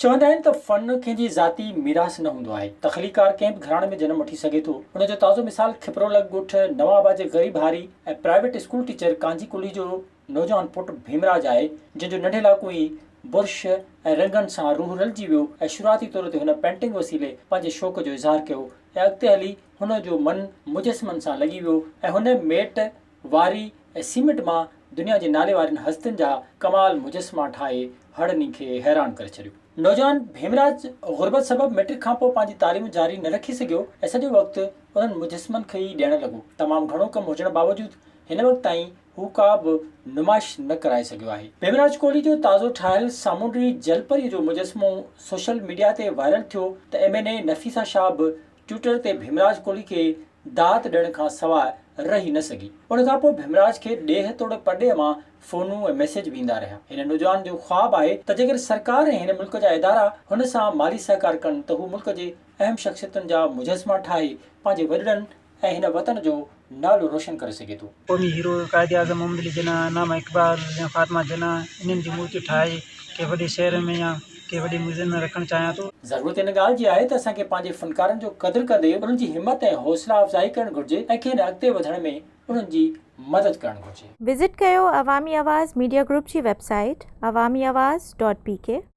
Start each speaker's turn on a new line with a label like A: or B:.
A: چوندا آهن ته فن ڪنهن جي ذاتي ميراث نه هوندو آهي. تخليقڪار ڪنهن به گهراڻي ۾ جنم وٺي سگهي ٿو. ان جو تازو مثال کپرو لڳ ڳوٺ نوان آباد جي غريب هاري ۽ پرائيويٽ اسڪول ٽيچر ڪانجي ڪلهي جو نوجوان پٽ ڀيمراج آهي، جنهن جو ننڍي لاڪون ئي برش ۽ رنگن سان روح رلجي ويو ۽ شروعاتي طور تي هن پينٽنگ وسيلي پنهنجي شوق جو اظهار ڪيو ۽ اڳتي هلي هن جو من مجسمن سان لڳي ويو ۽ هن ميٽ، واري ۽ سيمنٽ مان دنيا جي نالي وارين هستين جا ڪمال مجسما ٺاهي هڙني کي حيران ڪري ڇڏيو. نوجوان ڀيمراج غربت سبب مئٽرڪ کانپوء پنهنجي تعليم جاري نه رکي سگهيو ۽ سڄو وقت انهن مجسمن کي ئي ڏيڻ لڳو. تمام گهڻو ڪم هجڻ باوجود هن وقت تائين هو ڪا به نمائش نه ڪرائي سگهيو آهي. ڀيمراج ڪوهلي جو تازو ٺاهيل سامونڊي جلپريء جو مجسمو سوشل ميڊيا تي وائرل ٿيو ته M N A Nafisa Shah به ٽوئٽر تي ڀيمراج ڪوهلي کي داد ڏيڻ کان سواء رهي نه سگهي. ان کان پوء ڀيمراج کي ڏيهه توڙي پرڏيهه مان فونون ۽ ميسيج به ايندا رهيا. هن نوجوان جو خواب آهي ته جيڪڏهن سرڪار ۽ هن ملڪ جا ادارا هن سان مالي سهڪار ڪن ته هو ملڪ جي اهم شخصيتن جا مجسما ٺاهي پنهنجي وڏڙن ۽ هن وطن جو نالو روشن ڪري سگهي ٿو.
B: قومي هيرو قائد اعظم محمد علي جناح، علامه اقبال يا فاطمه جناح انهن جون مورتيون ٺاهي ڪنهن وڏي شهر ۾ يا ڪنهن وڏي ميوزيم ۾ رکڻ چاهيان ٿو.
A: ضرورت ان ڳالهه جي آهي ته اسان کي پنهنجي فنڪارن جو قدر ڪندي انهن جي همت ۽ حوصلا افزائي ڪرڻ گهرجي ۽ کين اڳتي وڌڻ ۾ انهن جي مدد ڪرڻ گهرجي.
C: وزٽ ڪيو عوامي آواز ميڊيا گروپ جي website Awami Awaz dot P K.